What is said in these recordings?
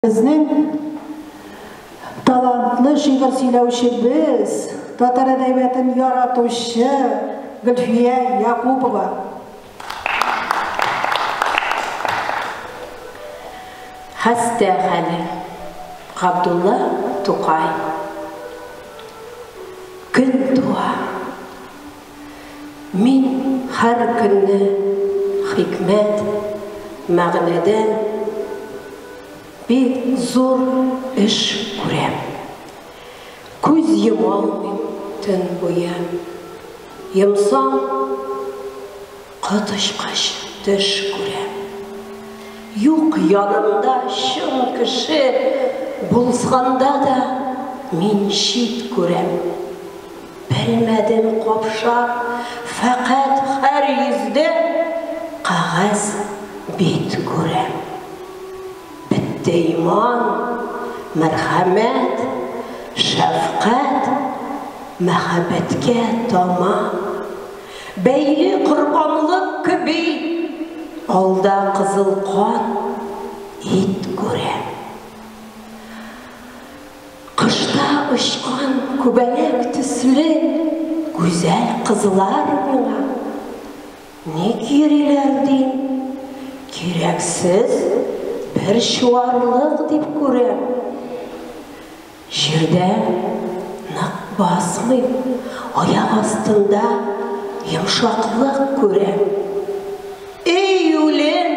Безнең талантлы шигырь сөйләүчебез, татар әдәбиятын яратучы Гөлфия Якупова. Хәстә хәле. Габдулла Тукай. Көн туа. Мин һәр көнне хикмәт, мәгънәдән бик зур эш күрәм. Күз йома алмыйм төн буе. Йомсам, коточкыч төш күрәм. Юк янымда чын кеше булсганда да мин чит күрәм. Белмәдем капшап, фәкать һәр йөздә кәгазь бит күрәм. Бетте иман, мәрхәмәт, шәфкать, мәхәббәткә тама. Бәйле корбанлык кеби, алда кызыл кан, ит күрәм. Кышта очкан күбәләк төсле гүзәл кызлар миңа ник йөриләр дим, кирәксез бер чуарлык дип күрәм. Җирдә нык басмыйм, аяк астында йомшаклык күрәм. Эй, үлем!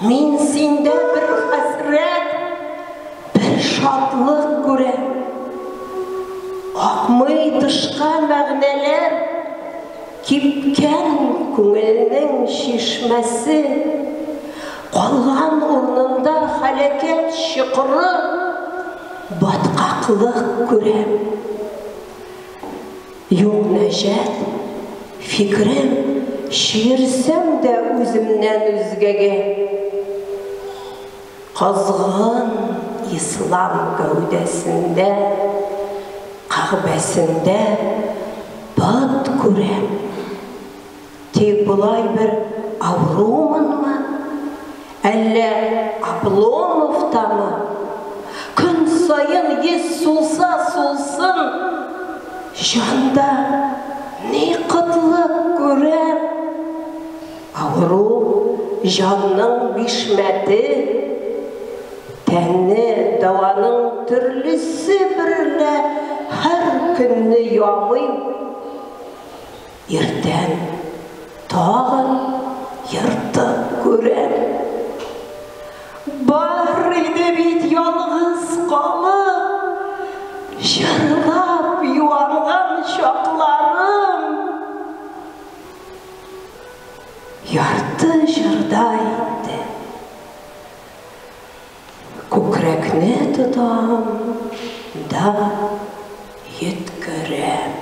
Мин синдә бер хәсрәт, бер шатлык күрәм. Акмый тышка мәгънәләр, кипкән күңелнең чишмәсе. Калган урынында һәлакәт чокыры, баткаклык күрәм. Юк нәҗат, фикерем чөерсәм дә үземнән үзгәгә. Козгын ислам гәүдәсендә, кәгъбәсендә бот күрәм. Тик болай бер авырумынмы, әллә Обломовтамы? Көн саен йөз сулса сулсын, җанда ни кытлык күрәм? Авыру җанның бишмәте, тәнне дәваның төрлесе берлә һәр көнне ямыйм. Иртән тагын ертык күрәм. Бар иде бит ялгыз калып, җырлап юанган чакларым. Ярты җырда инде. Күкрәкне тотам да йөткерәм.